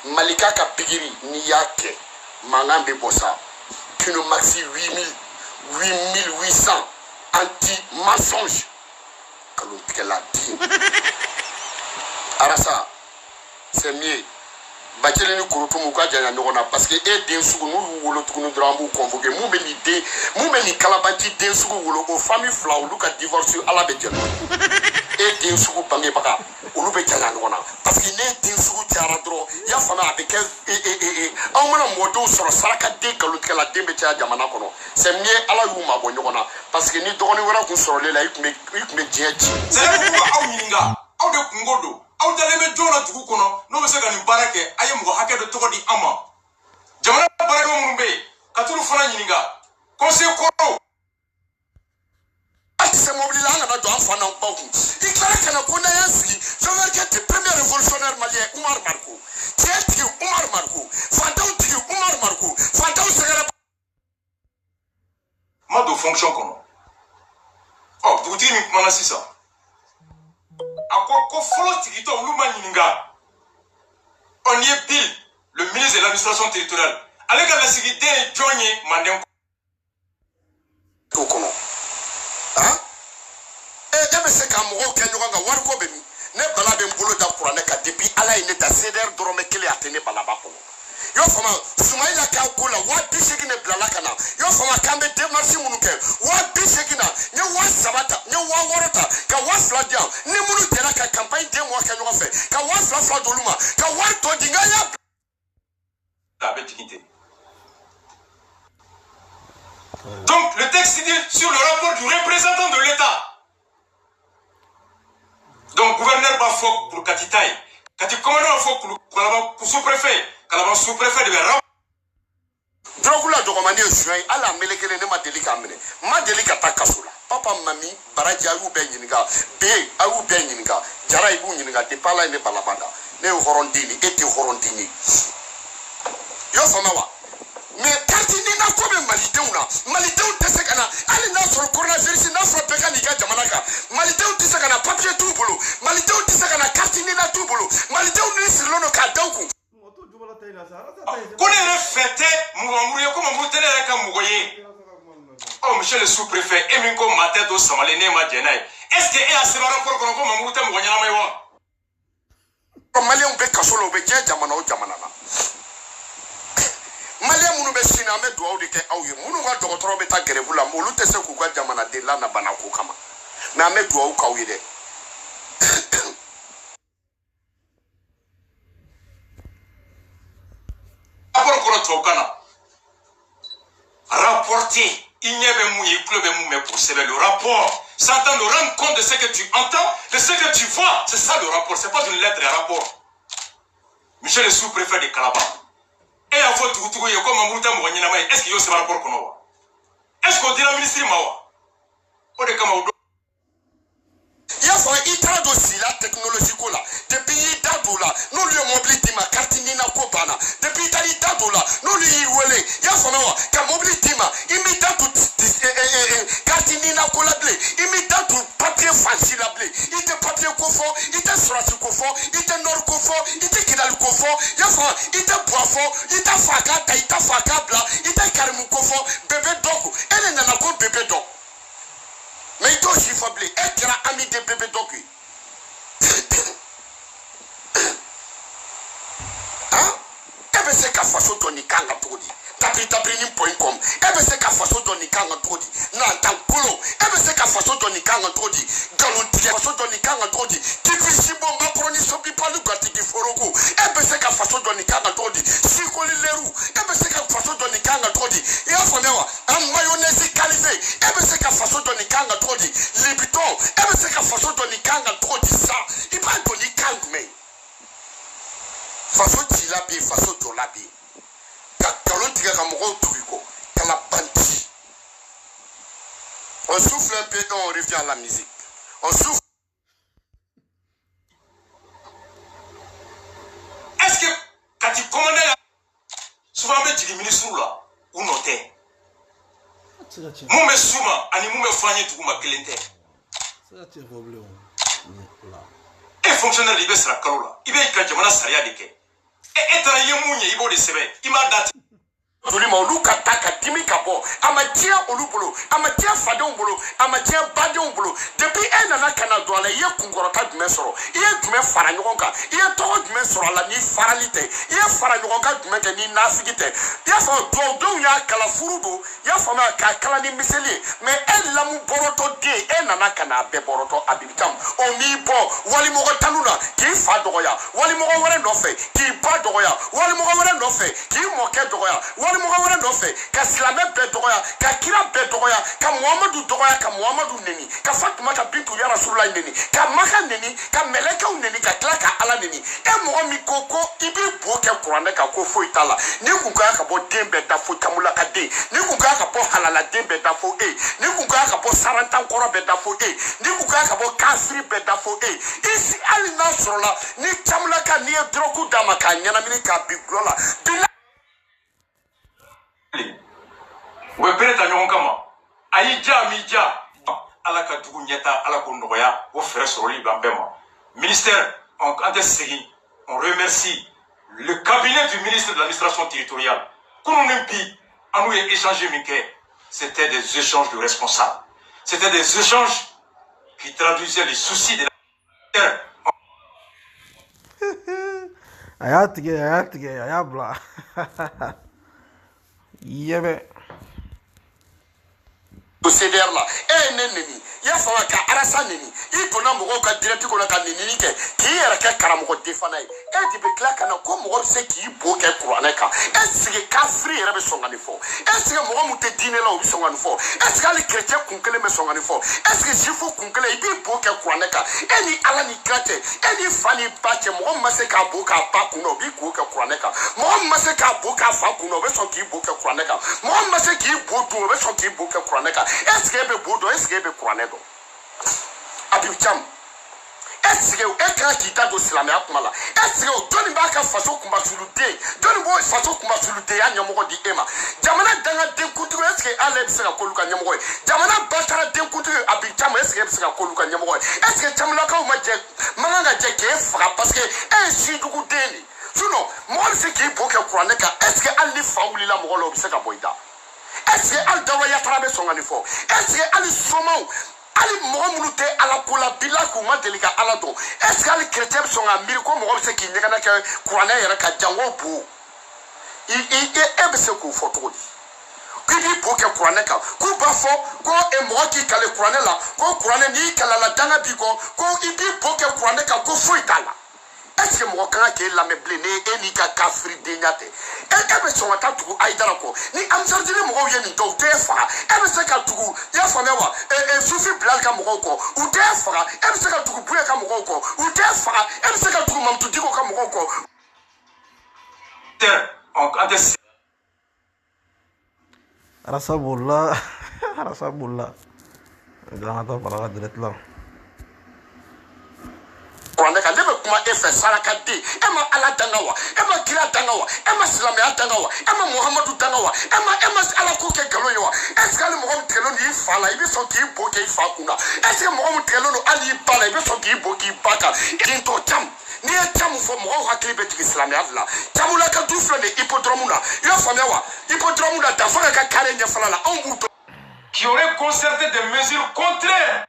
Malika ka pikiri n'i y'a kɛ mankan bɛ bɔ sa. Kinomaxi 8000 8800 anti mensonge nkalontigɛla den arasa c'est mieux. Bacili ni Korotumu u ka janya ɲɔgɔn na parce que e den sugu n'u y'u wolo tuguni dɔrɔn an b'u convoquer. Mun bɛ nin den, mun bɛ nin kalabanci den sugu wolo, o famille fila olu ka divorce Ala bɛ jɛn n'o ye. E den sugu bangebaga olu bɛ janya ɲɔgɔn na parce que ne den sugu cayara dɔrɔn, i y'a faamuya, a bɛ kɛ e e e e anw mana mɔdenw sɔrɔ saraka den nkalontigɛla den bɛ caya jamana kɔnɔ. C'est mieux Ala y'u mabɔ ɲɔgɔn na parce que ni dɔgɔnin wɛrɛ kun sɔrɔlen la, i kun bɛ diɲɛ ci. C'est ko aw ɲininka, aw de kungo don, aw dalen bɛ jɔn na dugu kɔnɔ n'o bɛ se ka nin baara kɛ? A ye mɔgɔ hakɛ dɔ tɔgɔ di an ma. Jamana baarakɛ minnu bɛ yen, ka t'olu fana ɲininka, conseil kɔrɔw. A tɛ se mobili la, an kana don an fa n'an baw kun. I tilara ka na ko n'an y'an sigi chauffeur kɛ ten. Premier révolutionnaire malien Umar Mariko, tiɲɛ tigi Umar Mariko, fantanw tigi Umar Mariko, fantanw sɛgɛrɛ. Ma don fonction kɔnɔ. Ɔ, dugutigi min kumana sisan, a ko ko fɔlɔ tigitɔ olu ma ɲininka. Ɔ, n'i ye Bill, le ministre de l'administration territoriale, ale ka lasigiden ye jɔn ye Manden? O kɔnɔ han, e e bɛ se ka mɔgɔw kɛ ɲɔgɔn kan wariko bɛ min? Ne bala bɛ n bolo da kuranɛ kan depuis Ala ye ne da, CDR dɔrɔmɛ kelen a tɛ ne balaba kɔnɔ. I y'a faamu? Sumayila k'a ko la, 80 000 de bilala ka na. I y'a faamu k'an bɛ démarche minnu kɛ, 80 000 na, n ye 3000 ta, n ye 6000 ta ka 2000 di yan. Ni minnu jɛra ka campagne den mɔ kɛ ɲɔgɔn fɛ, ka 2000 fila d'olu ma, ka wari tɔ di n ka y'a A bɛ jigin ten. Donc le texte dit sur le rapport du représentant de l'État. Donc gouverneur b'a fɔ pour Kati ta ye, Kati commandant b'a fɔ Kalaban sous-préfet, Kalaban sous-préfet de bɛ rapport. Dɔrɔgu la dɔgɔmani ye suɲɛ ye, hali a melekelen ne ma deli k'a minɛ, n ma deli ka taa kaso la. Papa, mami, baraji, a y'u bɛɛ ɲininka, be a y'u bɛɛ ɲininka, Jara i b'u ɲininka. Depuis Ala ye ne balaba da, ne ye hɔrɔn den de, e tɛ hɔrɔn den ye, i y'o faamuya wa? Mais carte nina ko bɛ malidenw na, malidenw tɛ se ka na hali n'a sɔrɔ coronavirus n'a fɔra bɛɛ ka n'i ka jamana kan. Malidenw tɛ se ka na, papier t'u bolo, malidenw tɛ se ka na, carte nina t'u bolo, malidenw ni sirilen don k'a da u kun. Ko ne yɛrɛ fɛ tɛ Mamuru ye, ko Mamuru tɛ ne yɛrɛ ka mɔgɔ ye. Ɔ, monsieur le sous-préfet, e min ko maa tɛ don Samalen, ne ma jɛn n'a ye, est ce que e y'a sɛbɛn rapport kɔnɔ ko Mamuru tɛ mɔgɔ ɲɛnama ye wa? Maliyɛnw bɛ kaso la, u bɛ diɲɛ jamana o jamana na. Maliyɛn minnu bɛ sini, an bɛ dugawu de kɛ aw ye. Minnu ka dɔgɔtɔrɔ bɛ taa grève la, olu tɛ se k'u ka jamanaden lana banako kama, mais an bɛ dugawu k'aw ye dɛ. Rapport kɔnɔ tubabukan na, rapporter, i ɲɛ bɛ mun ye, i tulo bɛ mun mɛn k'o sɛbɛn. Le rapport s'entend de rendre compte de ce que tu entends, de ce que tu vois, c'est ça le rapport, c'est pas une lettre de rapport. Monsieur le sous-préfet de Kalaban, e y'a fɔ dugutigiw ye ko Mamuru tɛ mɔgɔ ɲɛnama ye, est ce que i y'o sɛbɛn rapport kɔnɔ wa? Est ce que o dira ministre ma wa? O de kama o don. I y'a faamu, i taara don si la technologie ko la, depuis i y'i da don o la, n'olu ye mobili d'i ma, carte nina ko banna. Depuis i taara i da don o la, n'olu y'i wele, i y'a faamuya wa, ka mobili d'i ma, i m'i da don carte nina ko la bilen, i m'i da don papier fan si la bilen. I tɛ papier ko fɔ, i tɛ sɔrɔsi ko fɔ, i tɛ nɔri ko fɔ, i tɛ Kidali ko fɔ, i y'a faamu, i tɛ Buwa fɔ, i t'a fɔ a k'a ta, i t'a fɔ a k'a bila, i tɛ Karimu ko fɔ, bébé dɔ ko e de nana ko bébé dɔ, mais i t'o si fɔ bilen, e kɛra ami de bébé dɔ ye. Han, e bɛ se ka faso jɔ nin kan kan cogo di? Tapiri tapiri ni point com, e bɛ se ka faso jɔ nin kan kan cogo di? Nantankolo, e bɛ se ka faso jɔ nin kan kan cogo di? Nkalontigɛ, faso jɔ nin kan kan cogo di? Kipi sibo macaroni sopi pali gatigi foroko, e bɛ se ka faso jɔ nin kan kan cogo di? Sikoli leru, e bɛ se ka faso jɔ nin kan kan cogo di? I y'a faamuya wa? An mayonnaise qualifié, e bɛ se ka faso jɔ nin kan kan cogo di? Libiton, e bɛ se ka faso jɔ nin kan kan cogo di sa? I b'a jɔ ni kan jumɛn ye? Faso cila bɛ yen, faso jɔla bɛ yen, ka nkalon tigɛ ka mɔgɔw tugu i kɔ kalabanci. On souffle un peu et on revient à la musique. On souffle. Est ce que Kati commandant ya, souvent an bɛ jigin ministre la, u nɔ tɛ. Mun bɛ s'u ma ani mun bɛ fɔ an ye dugu ma, kelen tɛ. E fonctionnaire de, i bɛ sara kalo la, i bɛ ka jamana sariya de kɛ. E taara i ye mun ye, i b'o de sɛbɛn, i m'a da. Joli ma olu ka taa ka dimi ka bɔ, a ma diɲɛ olu bolo, a ma diɲɛ fadenw bolo, a ma diɲɛ badenw bolo. Depuis e nana ka na don a la, i ye kunkɔrɔta jumɛn sɔrɔ? I ye jumɛn fara ɲɔgɔn kan? I ye tɔgɔ jumɛn sɔrɔ a la ni farali tɛ? I ye fara ɲɔgɔn kan jumɛn kɛ ni nafigi tɛ? I y'a faamu, dugawudenw y'a kala furu don, i y'a faamuya, k'a kala ni miseli ye, mais e lamu bɔrɔtɔ den, e nana ka n'a bɛɛ bɔrɔtɔ. Habib Thiam, o m'i bɔ walimɔgɔ tanu na k'i fa dɔgɔya, walimɔgɔ wɛrɛ nɔfɛ k'i ba dɔgɔya, walimɔgɔ wɛrɛ nɔfɛ k'i mɔkɛ dɔgɔya, walimɔgɔ wɛrɛ nɔfɛ ka silamɛ bɛɛ dɔgɔya, ka kira bɛɛ dɔgɔya, ka Muhamadu dɔgɔya, ka Muhamadu neni, ka Fatumata bintu ya Rasululayi neni, ka Maka neni, ka mɛlɛkɛw neni, ka tila ka Ala neni. E mɔgɔ min ko ko i b'i bo kɛ kuranɛ kan ko foyi t'a la, n'i kun ka kan ka bɔ den bɛɛ da fo Camulaka den, n'i kun ka kan ka bɔ halala den bɛɛ da fo e, n'i kun ka kan ka bɔ sarantan kɔrɔ bɛɛ da fo e, n'i kun ka kan ka bɔ kafiri bɛɛ da fo e. I si hali n'a sɔrɔla ni Camulaka n'i ye dɔrɔgu d'a ma k'a ɲɛnamini k'a bin gulɔ la bi. U bɛ bere ta ɲɔgɔn kama, a y'i ja, a m'i ja, Ala ka dugu ɲɛta, Ala k'o nɔgɔya, o fɛɛrɛ sɔrɔli b'an bɛɛ ma. Ministère, an tɛ segin, on remercie le cabinet du ministre de l'administration territoriale. Kunun ni bi, an n'u ye échange min kɛ, c'était des échanges de responsables, c'était des échanges qui traduisaient les soucis de la terre. A y'a tigɛ, a y'a tigɛ, a y'a bila yɛbɛ. O CDR la, e ye ne neni, i y'a faamu, ka Arasa neni, i donna mɔgɔw ka direct kɔnɔ ka nenini kɛ k'i yɛrɛ kɛ karamɔgɔ den fana ye. E de bɛ tila ka na ko mɔgɔ bɛ se k'i bo kɛ kuranɛ kan. Est ce que kafiri yɛrɛ bɛ sɔn ka nin fɔ? Est ce que mɔgɔ min tɛ diinɛ la, o bɛ sɔn ka nin fɔ? Est ce que hali chrétien kun kelen bɛ sɔn ka nin fɔ? Est ce que juif kun kelen, i b'i bo kɛ kuranɛ kan? E ni Ala ni kira cɛ, e ni fa ni ba cɛ, mɔgɔ min ma se k'a bo k'a ba kun na, o b'i bo kɛ kuranɛ kan. Mɔgɔ min ma se k'a bo k'a fa kun na, o bɛ sɔn k'i bo kɛ kuranɛ kan. Mɔgɔ min ma se k'i bo dun, o bɛ sɔn k'i bo kɛ kuranɛ kan. Est ce que e bɛ bo dɔn? Est ce que e bɛ kuranɛ dɔn? Habib Thiam, est ce que e kan k'i da don silamɛya kuma la? Est ce que jɔnni b'a ka faso kunbasuluden, jɔnni b'o faso kunbasuludenya ɲɛmɔgɔ di e ma? Jamana dangadenkuntigi, est ce que ale bɛ se ka k'olu ka ɲɛmɔgɔ ye? Jamana batara denkuntigi Habib Thiam, est ce que e bɛ se ka k'olu ka ɲɛmɔgɔ ye? Est ce que Camulakaw ma jɛ, man kan ka jɛ k'e faga, parce que e ye sijuguden de ye? Sinon mɔgɔ bɛ se k'i bo kɛ kuranɛ kan. Est ce que hali ni fa wulila mɔgɔ la, o bɛ se ka bɔ i da? Est ce que hali Dawuda Yatara bɛ sɔn ka nin fɔ? Est ce que hali somaw, hali mɔgɔ minnu tɛ Ala ko la, bila k'u ma deli ka Ala dɔn, est ce que hali chrétien bɛ sɔn ka miiri ko mɔgɔ bɛ se k'i ɲɛgɛnɛ kɛ kuranɛ yɛrɛ ka jango bo? I i e bɛ se k'o fɔ cogo di k'i b'i bo kɛ kuranɛ kan, k'u b'a fɔ ko e mɔgɔ k'i kale kuranɛ la, ko kuranɛ n'i kalala danga b'i kɔ, ko i b'i bo kɛ kuranɛ kan ko foyi t'a la? Est ce que mɔgɔ kan ka k'e lamɛn bilen ni e n'i ka kafiridenya tɛ? E bɛ sɔn ka taa tugu Ayidara kɔ ni Amisarjini mɔgɔw ye nin dɔn, u t'e faga. E bɛ se ka tugu, i y'a faamuya wa, Sufi Bilali ka mɔgɔw kɔ, u t'e faga. E bɛ se ka tugu Buye ka mɔgɔw kɔ, u t'e faga. E bɛ se ka tugu Mamutu Diko ka mɔgɔw kɔ. An tɛ Arasa bolila, Arasa bolila, an ka taa fara ka direct la. Kuranɛ kan, ne bɛ kuma e fɛ, saraka den. E ma Ala danga wa? E ma kira danga wa? E ma silamɛya danga wa? E ma Muhamadu danga wa? E ma Ala ko kɛ nkalon ye wa? Est ce que hali mɔgɔ min tigɛlen don i fa la, i bɛ sɔn k'i bo kɛ i fa kun na? Est ce que mɔgɔ min tigɛlen don hali i ba la, i bɛ sɔn k'i bo k'i ba kan? Tintɔ Cam, n'i ye Cam fɔ, mɔgɔw hakili bɛ jigin silamɛya de la. Camula ka du filɛ nin ye hippodrome na, i y'a faamuya wa, hippodrome na, Danfara ka carré ɲɛfɛla la, anw b'u dɔn. Qui aurait concerté des mesures contraires.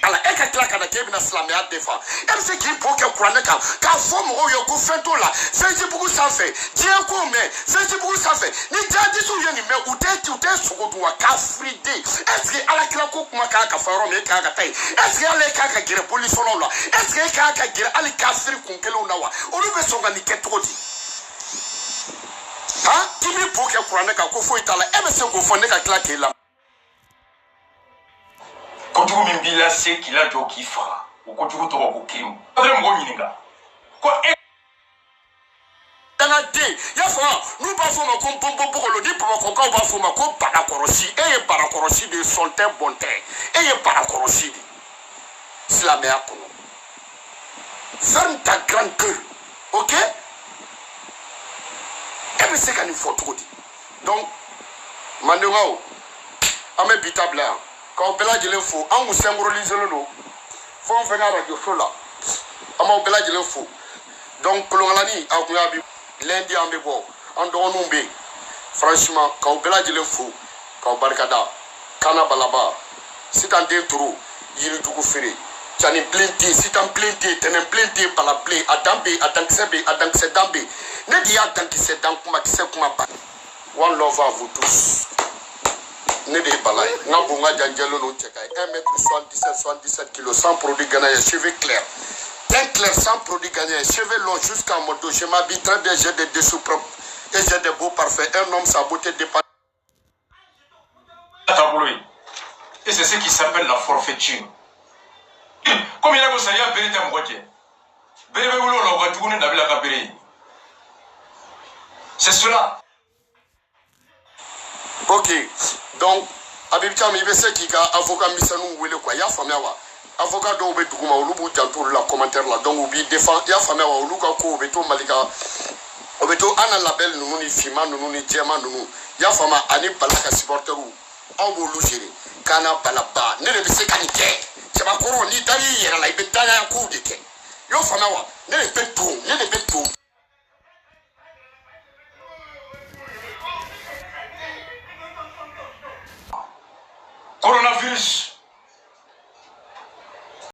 Ala, e ka tila ka na k'e bɛna silamɛya defa, e bɛ se k'i bo kɛ kuranɛ kan k'a fɔ mɔgɔw ye ko fɛn t'o la Facebook sanfɛ, diɲɛ ko mɛn Facebook sanfɛ. Ni jihadisiw ye nin mɛn, u tɛ sogo dun wa? Kafiriden, est ce que Alakira ko kuma kan ka fɔ yɔrɔ min, e kan ka taa yen? Est ce que hali e kan ka gɛrɛ polisɔnnaw la? Est ce que e kan ka gɛrɛ hali kafiri kun kelenw na wa? Olu bɛ sɔn ka nin kɛ cogo di? Han, k'i b'i bo kɛ kuranɛ kan ko foyi t'a la, e bɛ se k'o fɔ, ne ka tila k'e lamɛn. Kojugu min b'i lase k'i lajɔ k'i faga, o kojugu tɔgɔ ko kirimu. An tɛ mɔgɔw ɲininka ko e Dangaden, i y'a faamu, n'u b'a fɔ o ma ko nponponpogolo, ni Bamakɔkaw b'a fɔ o ma ko barakɔrɔsi. E ye barakɔrɔsi de ye, sɔn tɛ bɔn tɛ, e ye barakɔrɔsi de ye silamɛya kɔnɔ. Ferme ta grande gueule, ok? E bɛ se ka nin fɔ cogo di? Donc mandenkaw, an bɛ bi ta bila yan k'aw bɛɛ lajɛlen fo. An kun synchronisé don fɛn o fɛn ka radio so la, an b'aw bɛɛ lajɛlen fo. Donc kolonkalani a kun y'a bi lundi an bɛ bɔ, an dɔgɔninw bɛ yen. Franchement, k'aw bɛɛ lajɛlen fo, k'aw barikada. Kana balaba sitan den turu yirijugu feere cani bilen den, sitan bilen den, tɛnɛn bilen den, bala bilen, a dan bɛ yen, a dankisɛ bɛ yen, a dankisɛ dan bɛ yen. Ne de y'a dankisɛ dan kuma kisɛ kuma ba. One love à vous tous. Ne de ye bala ye, n ka bon, n ka jan, jɛlen don, cɛ ka ɲi. 1 mètre 77, 77 kilos, sans produit gagnant, cheveux clairs, teint clair, sans produit gagnant, cheveux longs jusqu'à mon dos. Je m'habille très bien, j'ai des dessous propres et j'ai des beaux parfaits. Un homme, sa beauté dépend. Taabolo ye. Et c'est ce qui s'appelle la forfaiture. Komi yɛrɛ ko sariya bere tɛ mɔgɔ jɛ, bere bɛ wuli o la, o ka jugu ni Nabila ka bere ye. C'est cela. Ok, donc Habib Thiam, i bɛ se k'i ka avocat misɛnninw wele quoi, i y'a faamuya wa? Avocat dɔw bɛ dugu ma, olu b'u janto olu la commentaire la, donc u b'i défend, i y'a faamuya wa? Olu ka ko, u bɛ to Malika, o bɛ to an na labɛn ninnu ni finman ninnu ni jɛman ninnu, i y'a faamu, ani Bala ka supporteriw, aw b'olu gérer. Kana balaba, ne de bɛ se ka nin kɛ. Cɛbakɔrɔ, n'i dar'i yɛrɛ la, i bɛ danaya kow de kɛ, i y'o faamuya wa? Ne de bɛ don, ne de bɛ don. Coronavirus.